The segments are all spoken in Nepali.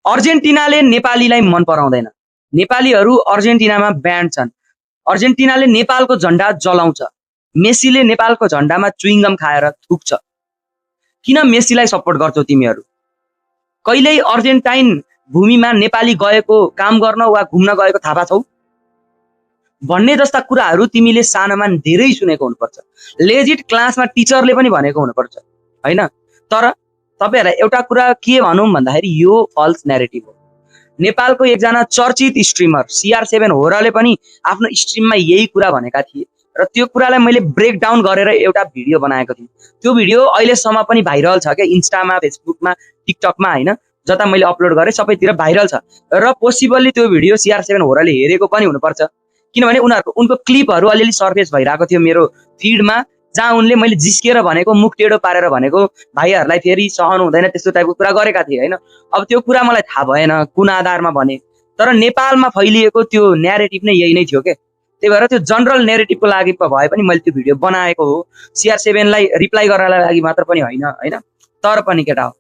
अर्जेन्टिनाले नेपालीलाई मन पराउँदैन, नेपालीहरू अर्जेन्टिनामा ब्यान्ड छन्, अर्जेन्टिनाले नेपालको झण्डा जलाउँछ, मेसीले नेपालको झण्डामा च्युइङ्गम खाएर थुक्छ। किन मेसीलाई सपोर्ट गर्छौ तिमीहरू? कहिल्यै अर्जेन्टाइन भूमिमा नेपाली गएको काम गर्न वा घुम्न गएको थाहा पाछौ भन्ने जस्ता कुराहरू तिमीले सानोमा धेरै सुनेको हुनुपर्छ। लेजिट क्लासमा टिचरले पनि भनेको हुनुपर्छ हैन। तर तपाईहरुलाई एउटा कुरा के भनौं भन्दाखेरि यो फल्स न्यारेटिभ हो। नेपालको एकजना चर्चित स्ट्रिमर CR7 होराले पनि आफ्नो स्ट्रिममा यही कुरा भनेका थिए र त्यो कुरालाई मैले ब्रेक डाउन गरेर एउटा भिडियो बनाएको थिएँ। त्यो भिडियो अहिलेसम्म पनि भाइरल छ के, इन्स्टामा, फेसबुकमा, टिकटकमा हैन, जता मैले अपलोड गरे सबैतिर भाइरल छ र पोसिबली त्यो भिडियो CR7 होराले हेरेको पनि हुनुपर्छ, किनभने उनको क्लिपहरू अलिअलि सर्फेस भइरहेको थियो मेरो फिडमा, जहाँ उनले मैले जिस्केर भनेको, मुख टेढो पारेर भनेको भाइहरूलाई फेरि सहनु हुँदैन त्यस्तो टाइपको कुरा गरेका थिए हैन। अब त्यो कुरा मलाई थाहा भएन कुन आधारमा भने, तर नेपालमा फैलिएको त्यो न्यारेटिभ नै यही नै थियो के। त्यही भएर त्यो जनरल न्यारेटिभको लागि भए पनि मैले त्यो भिडियो बनाएको हो, CR7 लाई रिप्लाई गर्नलाई लागि मात्र पनि हैन। तर पनि केटा हो,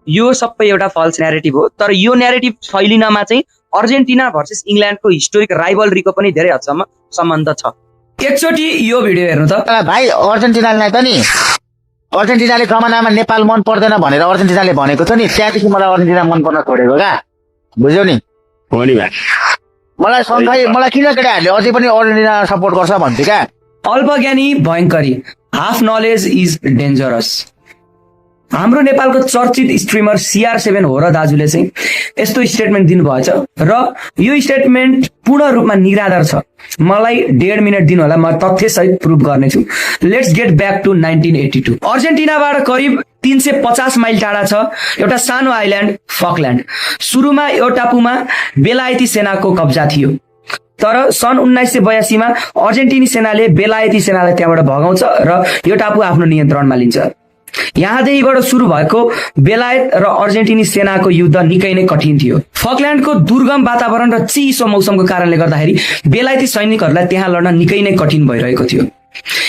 यो सबै एउटा फल्स न्यारेटिभ हो। तर यो न्यारेटिभ फैलिनमा चाहिँ अर्जेन्टिना भर्सेस इंग्ल्यान्डको हिस्टोरिक राइभलरीको पनि धेरै हदसम्म सम्बन्ध छ। एकचोटि यो भिडियो हेर्नु त भाइ। अर्जेन्टिनालाई त नि अर्जेन्टिनाले जमानामा नेपाल मन पर्दैन भनेर अर्जेन्टिनाले भनेको थियो नि, त्यहाँदेखि मलाई अर्जेन्टिना मन पर्न छोडेको क्या, बुझ्यौ नि? हो नि भाइ, मलाई सँगै मलाई किन केटाहरूले अझै पनि अर्जेन्टिना सपोर्ट गर्छ भन्थ्यो क्या। अल्पज्ञानी भयङ्करी, हाफ नलेज इज डेन्जरस। हाम्रो नेपालको चर्चित स्ट्रिमर CR7 हो र दाजुले चाहिँ यस्तो स्टेटमेन्ट दिनुभएछ र यो स्टेटमेन्ट पूर्ण रूपमा निराधार छ। मलाई 1.5 मिनट दिनु होला, म तथ्य सहित प्रुफ गर्नेछु। Let's get back to 1982। अर्जेन्टिनाबाट करिब 350 माइल टाढा छ एउटा सानो आइल्यान्ड फकल्यान्ड। सुरुमा यो टापुमा बेलायती सेनाको कब्जा थियो, तर सन् 1982 मा अर्जेन्टिनी सेनाले बेलायती सेनालाई त्यहाँबाट भगाउँछ र यो टापु आफ्नो नियन्त्रणमा लिन्छ। यहाँदेखिबाट सुरु भएको बेलायत र अर्जेन्टिनी सेनाको युद्ध निकै नै कठिन थियो। फकल्यान्डको दुर्गम वातावरण र चिसो मौसमको कारणले गर्दाखेरि बेलायती सैनिकहरूलाई त्यहाँ लड्न निकै नै कठिन भइरहेको थियो।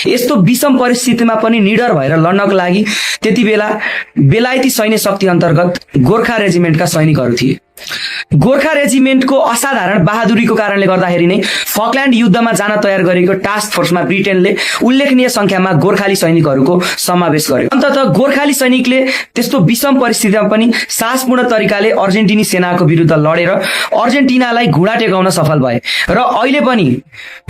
यस्तो विषम परिस्थितिमा पनि निडर भएर लड्नको लागि त्यति बेला बेलायती सैन्य शक्ति अन्तर्गत गोर्खा रेजिमेन्टका सैनिकहरू थिए। गोर्खा रेजिमेन्टको असाधारण बहादुरीको कारणले गर्दाखेरि नै फकल्यान्ड युद्धमा जान तयार गरेको टास्क फोर्समा ब्रिटेनले उल्लेखनीय संख्यामा गोर्खाली सैनिकहरूको समावेश गर्यो। अन्ततः गोर्खाली सैनिकले त्यस्तो विषम परिस्थितिमा पनि साहसपूर्ण तरिकाले अर्जेन्टिनी सेनाको विरुद्ध लडेर अर्जेन्टिनालाई घुँडा टेकाउन सफल भए र अहिले पनि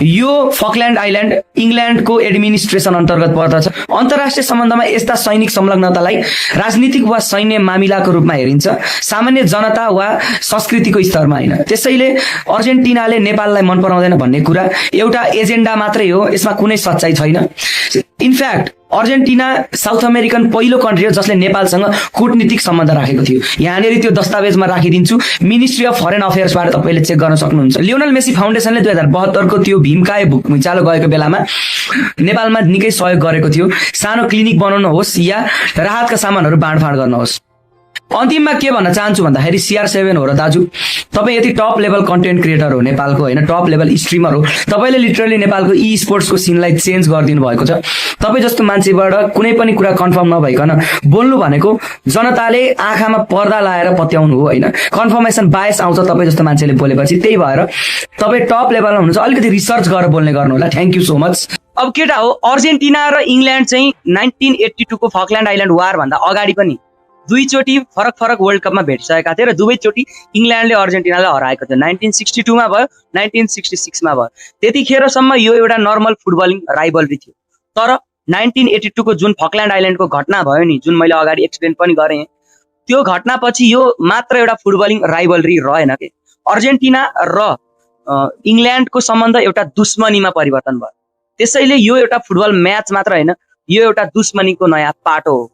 यो फकल्यान्ड आइल्यान्ड इंग्ल्यान्डको एडमिनिस्ट्रेसन अन्तर्गत पर्दछ। अन्तर्राष्ट्रिय सम्बन्धमा यस्ता सैनिक संलग्नतालाई राजनीतिक वा सैन्य मामिलाको रूपमा हेरिन्छ, सामान्य जनता वा संस्कृतिको स्तरमा हैन। त्यसैले अर्जेन्टिनाले नेपाललाई मन पराउँदैन भन्ने कुरा एउटा एजेन्डा मात्रै हो, यसमा कुनै सच्चाइ छैन। इनफ्याक्ट अर्जेन्टिना साउथ अमेरिकन पहिलो कन्ट्री हो जसले नेपालसँग कूटनीतिक सम्बन्ध राखेको थियो। यहाँनिर त्यो दस्तावेजमा राखिदिन्छु, मिनिस्ट्री अफ फरेन अफेयर्सबाट तपाईले चेक गर्न सक्नुहुन्छ। लियोनल मेसी फाउन्डेसनले 2072 को त्यो भीमकाय भूकम्प गएको बेलामा नेपालमा निकै सहयोग गरेको थियो। सानो क्लिनिक बनाउनु होस् या राहतका सामानहरू बाँडफाँड गर्न होस्। अन्तिममा के भन्न चाहन्छु भन्दाखेरि CR7 हो र दाजु, तपाई यति टप लेभल कन्टेन्ट क्रिएटर हो नेपालको हैन, टप लेभल स्ट्रिमर हो, तपाईले लिटरली नेपालको ई स्पोर्ट्सको सिनलाई चेन्ज गरिदिनु भएको छ। तपाई जस्तो मान्छेबाट कुनै पनि कुरा कन्फर्म नभइकन बोल्नु भनेको जनताले आँखामा पर्दा लाएर पत्याउनु हो हैन। कन्फर्मेसन बायस आउँछ तपाई जस्तो मान्छेले बोलेपछि। त्यही भएर तपाई टप लेभलमा हुनुहुन्छ, अलिकति रिसर्च गरेर बोल्ने गर्नु होला। Thank you so much. अब केटा हो, अर्जेन्टिना र इंग्ल्यान्ड चाहिँ 1982 को फकल्यान्ड आइल्यान्ड वार भन्दा अगाडि पनि दुईचोटि फरक वर्ल्ड कपमा भेटिसकेका थिए र दुवैचोटि इंग्ल्यान्डले अर्जेन्टिनालाई हराएको थियो। 1962 मा भयो, 1966 मा भयो। त्यतिखेरसम्म यो एउटा नर्मल फुटबलिङ राइभलरी थियो। तर 1982 को जुन फकल्यान्ड आइल्यान्डको घटना भयो नि, जुन मैले अगाडि एक्सप्लेन पनि गरेँ, त्यो घटनापछि यो मात्र एउटा फुटबलिङ राइभलरी रहेन के। अर्जेन्टिना र इंग्ल्यान्डको सम्बन्ध एउटा दुश्मनीमा परिवर्तन भयो। त्यसैले यो एउटा फुटबल म्याच मात्र हैन, यो एउटा दुश्मनीको नयाँ पाटो हो।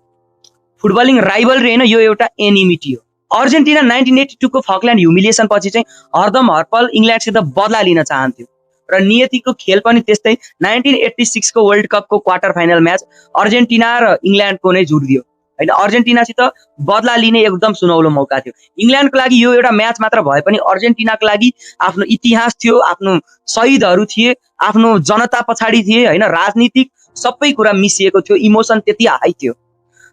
फुटबलिङ राइभलरी हैन, यो एउटा एनिमिटी हो। अर्जेन्टिना 1982 को फकल्यान्ड ह्युमिलिएसन पछि चाहिँ हरदम हरपल इंग्ल्यान्डसित बदला लिन चाहन्थ्यो र नियतिको खेल पनि त्यस्तै। 1986 को वर्ल्ड कपको क्वार्टर फाइनल म्याच अर्जेन्टिना र इंग्ल्यान्डको नै जुड्दियो हैन। अर्जेन्टिनासित बदला लिने एकदम सुनौलो मौका थियो। इंग्ल्यान्डको लागि यो एउटा म्याच मात्र भए पनि अर्जेन्टिनाको लागि आफ्नो इतिहास थियो, आफ्नो शहीदहरू थिए, आफ्नो जनता पछाडि थिए हैन, राजनीतिक सबै कुरा मिसिएको थियो, इमोसन त्यति हाई थियो।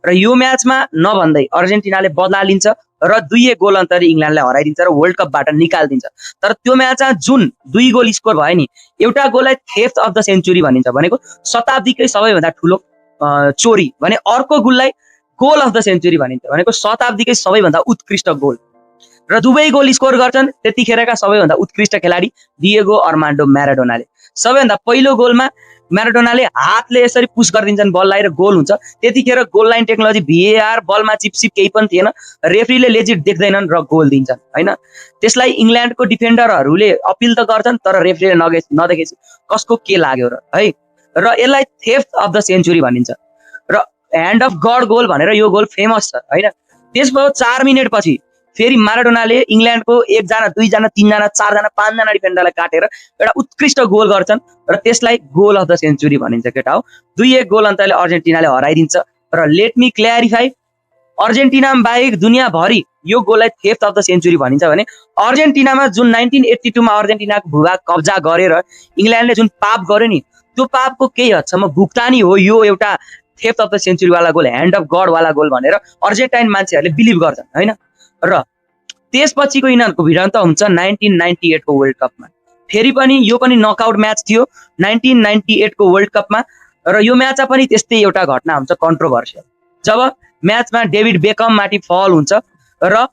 र यो म्याचमा नभन्दै अर्जेन्टिनाले बदला लिन्छ र 2-1 गोल अन्तरले इङ्ल्यान्डलाई हराइदिन्छ र वर्ल्ड कपबाट निकालिदिन्छ। तर त्यो म्याचमा जुन 2 गोल स्कोर भयो नि, एउटा गोललाई थेफ्ट अफ द सेन्चुरी भनिन्छ, भनेको शताब्दीकै सबैभन्दा ठुलो चोरी भने, अर्को गोललाई गोल अफ द सेन्चुरी भनिन्छ, भनेको शताब्दीकै सबैभन्दा उत्कृष्ट गोल। र दुवै गोल स्कोर गर्छन् त्यतिखेरका सबैभन्दा उत्कृष्ट खेलाडी डिएगो अर्मान्डो म्याराडोनाले। सबैभन्दा पहिलो गोलमा म्याराडोनाले हातले यसरी पुस गरिदिन्छन् बललाई र गोल हुन्छ। त्यतिखेर गोल लाइन टेक्नोलोजी, VAR, बलमा चिपसिप केही पनि थिएन, रेफ्रीले लेजिट देख्दैनन् र गोल दिन्छन् हैन। त्यसलाई इङ्ल्यान्डको डिफेन्डरहरूले अपिल त गर्छन्, तर रेफ्रीले नदेखेपछि कसको के लाग्यो र है। र यसलाई थेफ्ट अफ द सेन्चुरी भनिन्छ र ह्यान्ड अफ गड गोल भनेर यो गोल फेमस छ हैन। त्यसपछि 4 मिनेटपछि फेरि म्याराडोनाले इङ्ल्यान्डको 1 जना 2 जना 3 जना 4 जना 5 जना डिफेन्डरलाई काटेर एउटा उत्कृष्ट गोल गर्छन् र त्यसलाई गोल अफ द सेन्चुरी भनिन्छ केटा हो। 2-1 गोल अन्तरले अर्जेन्टिनाले हराइदिन्छ। र लेट मी क्ल्यारिफाई, अर्जेन्टिना बाहेक दुनियाँभरि यो गोललाई थेफ्ट अफ द सेन्चुरी भनिन्छ भने अर्जेन्टिनामा जुन 1982 मा अर्जेन्टिनाको भूभाग कब्जा गरेर इङ्ल्यान्डले जुन पाप गर्यो नि, त्यो पापको केही हदसम्म भुक्तानी हो यो एउटा थेफ्ट अफ द सेन्चुरी वाला गोल, ह्यान्ड अफ गड वाला गोल भनेर अर्जेन्टाइन मान्छेहरूले बिलिभ गर्छन् हैन। र त्यसपछिको यिनीहरूको भिडन्त हुन्छ 1998 को वर्ल्ड कपमा। फेरि पनि यो पनि नकआउट म्याच थियो 1998 को वर्ल्ड कपमा। र यो म्याचमा पनि त्यस्तै एउटा घटना हुन्छ कन्ट्रोभर्सियल, जब म्याचमा डेभिड बेकम माथि फल हुन्छ र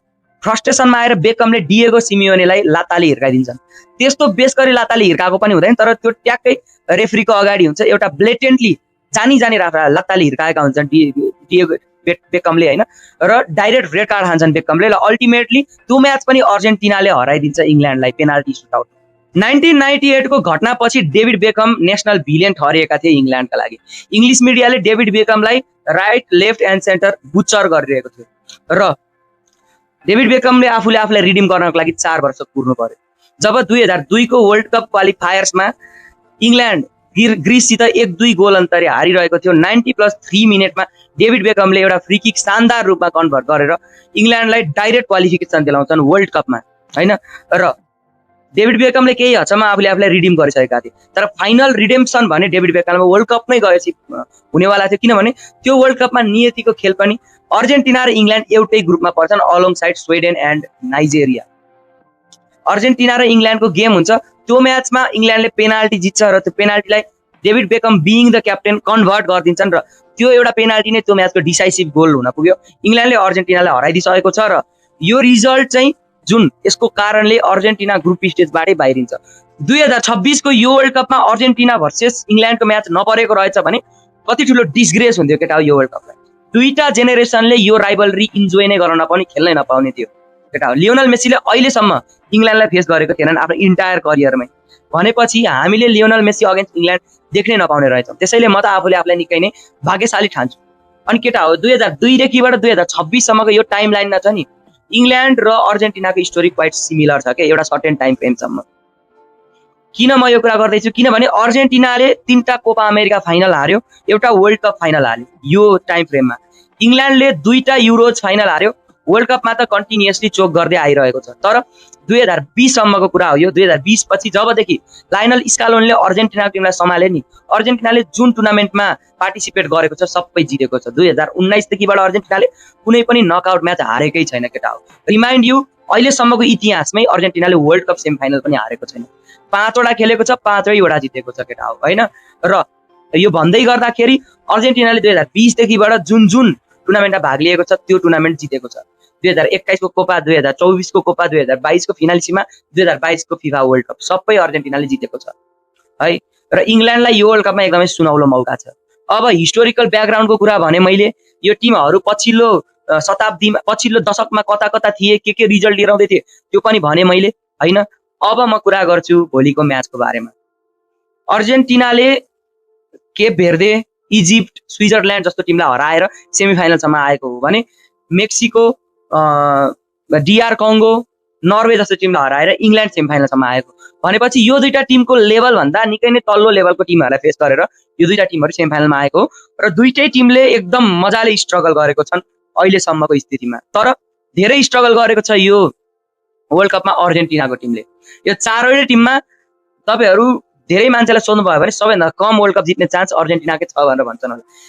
फ्रस्ट्रेसनमा आएर बेकमले डिएगो सिमियोनेलाई लाताले हिर्काइदिन्छन्। त्यस्तो बेस गरी लाताले हिर्काएको पनि हुँदैन, तर त्यो ट्याक्कै रेफ्रीको अगाडि हुन्छ, एउटा ब्लेटेन्टली जानी लाताले हिर्काएका हुन्छन् डिएगो बेकमले हैन। र डाइरेक्ट रेड कार्ड खान्छन् बेकमले। र अल्टिमेटली त्यो म्याच पनि अर्जेन्टिनाले हराइदिन्छ इङ्ल्यान्डलाई पेनाल्टी सुटआउट। 1998 को घटनापछि डेभिड बेकम नेसनल भिलियन ठहरिएका थिए इङ्ल्यान्डका लागि। इङ्ग्लिस मिडियाले डेभिड बेकमलाई right, left and centre butcher गरिरहेको थियो र डेभिड बेकमले आफूलाई रिडिम गर्नको लागि 4 वर्ष कुर्नु पर्यो। जब 2002 को वर्ल्ड कप क्वालिफायर्समा इङ्ल्यान्ड ग्रिससित 1-2 गोल अन्तरले हारिरहेको थियो, 90+3 मिनेटमा डेभिड बेकमले एउटा फ्री किक शानदार रूपमा कन्भर्ट गरेर इङ्ल्यान्डलाई डाइरेक्ट क्वालिफिकेसन दिलाउँछन् वर्ल्ड कपमा हैन। र डेभिड बेकमले केही हदसम्म आफूलाई रिडिम गरिसकेका थिए, तर फाइनल रिडेम्सन भने डेभिड बेकममा वर्ल्ड कप नै गएपछि हुनेवाला थियो, किनभने त्यो वर्ल्ड कपमा नियतिको खेल पनि अर्जेन्टिना र इङ्ल्यान्ड एउटै ग्रुपमा पर्छन् along side Sweden and Nigeria. Argentina र इङ्ल्यान्डको गेम हुन्छ, त्यो म्याचमा इङ्ल्यान्डले पेनाल्टी जित्छ र त्यो पेनाल्टीलाई David Beckham being the captain convert गरिदिन्छन् र त्यो एउटा पेनाल्टी नै त्यो म्याचको डिसाइसिभ गोल हुन पुग्यो। इङ्ल्यान्डले अर्जेन्टिनालाई हराइदिसकेको छ र यो रिजल्ट चाहिँ जुन यसको कारणले अर्जेन्टिना ग्रुप स्टेजबाटै बाहिरिन्छ। 2026 को यो वर्ल्ड कपमा अर्जेन्टिना भर्सेस इङ्ल्यान्डको म्याच नपरेको रहेछ भने कति ठुलो डिसग्रेस हुन्थ्यो केटा हो यो वर्ल्ड कपलाई। दुईटा जेनेरेसनले यो राइभलरी इन्जोय नै गर्न नपाउने, खेल्नै नपाउने थियो केटा हो। लियोनल मेसीले अहिलेसम्म इङ्ल्यान्डलाई फेस गरेको थिएनन् आफ्नो इन्टायर करियरमै, भनेपछि हामीले लियोनल मेसी अगेन्स्ट इङ्ल्यान्ड देख्नै नपाउने रहेछौँ। त्यसैले म त आफूलाई निकै नै भाग्यशाली ठान्छु। अनि केटा हो 2002 देखिबाट 2026 सम्मको यो टाइम लाइनमा छ नि, इङ्ल्यान्ड र अर्जेन्टिनाको स्टोरी क्वाइट सिमिलर छ क्या एउटा सर्टेन टाइम फ्रेमसम्म। किन म यो कुरा गर्दैछु, किनभने अर्जेन्टिनाले 3टा कोपा अमेरिका फाइनल हार्यो, एउटा वर्ल्ड कप फाइनल हार्यो यो टाइम फ्रेममा। इङ्ल्यान्डले 2टा युरोज फाइनल हार्यो, वर्ल्ड कपमा त कन्टिन्युअसली चोक गर्दै आइरहेको छ। तर 2020 सम्मको कुरा हो यो। 2020 पछि जबदेखि लायनल स्कालोनले अर्जेन्टिनाको टिमलाई सम्हाले नि, अर्जेन्टिनाले जुन टुर्नामेन्टमा पार्टिसिपेट गरेको छ सबै जितेको छ। 2019 देखिबाट अर्जेन्टिनाले कुनै पनि नकआउट म्याच हारेकै छैन केटा हो। रिमाइन्ड यु, अहिलेसम्मको इतिहासमै अर्जेन्टिनाले वर्ल्ड कप सेमिफाइनल पनि हारेको छैन। 5वटा खेलेको छ, 5वटा जितेको छ केटा हो हैन। र यो भन्दै गर्दाखेरि अर्जेन्टिनाले 2020 देखिबाट जुन टुर्नामेन्टमा भाग लिएको छ त्यो टुर्नामेन्ट जितेको छ। 2021 को कोपा, 2024 को कोपा, 2022 को फिनालिसीमा, 2022 को फिफा वर्ल्ड कप सबै अर्जेन्टिनाले जितेको छ है। र इङ्ल्यान्डलाई यो वर्ल्ड कपमा एकदमै सुनौलो मौका छ। अब हिस्टोरिकल ब्याकग्राउन्डको कुरा भने मैले, यो टिमहरू पछिल्लो शताब्दीमा पछिल्लो दशकमा कता थिए, के रिजल्ट लिएर आउँदै थिए त्यो पनि भने मैले हैन। अब म कुरा गर्छु भोलिको म्याचको बारेमा। अर्जेन्टिनाले केप भेर्दे, इजिप्ट, स्विजरल्यान्ड जस्तो टिमलाई हराएर सेमिफाइनलसम्म आएको हो भने मेक्सिको, DR कङ्गो, नर्वे जस्तो टिमलाई हराएर इङ्ल्यान्ड सेमिफाइनलसम्म आएको भनेपछि यो दुईटा टिमको लेभल भन्दा निकै नै तल्लो लेभलको टिमहरूलाई फेस गरेर यो दुईटा टिमहरू सेमिफाइनलमा आएको हो। र दुईटै टिमले एकदम मजाले स्ट्रगल गरेको छन् अहिलेसम्मको स्थितिमा। तर धेरै स्ट्रगल गरेको छ यो वर्ल्ड कपमा अर्जेन्टिनाको टिमले। यो 4वटै टिममा तपाईहरू धेरै मान्छेलाई सोध्नु भयो भने सबैभन्दा कम वर्ल्ड कप जित्ने चान्स अर्जेन्टिनाकै छ भनेर भन्छन् होला।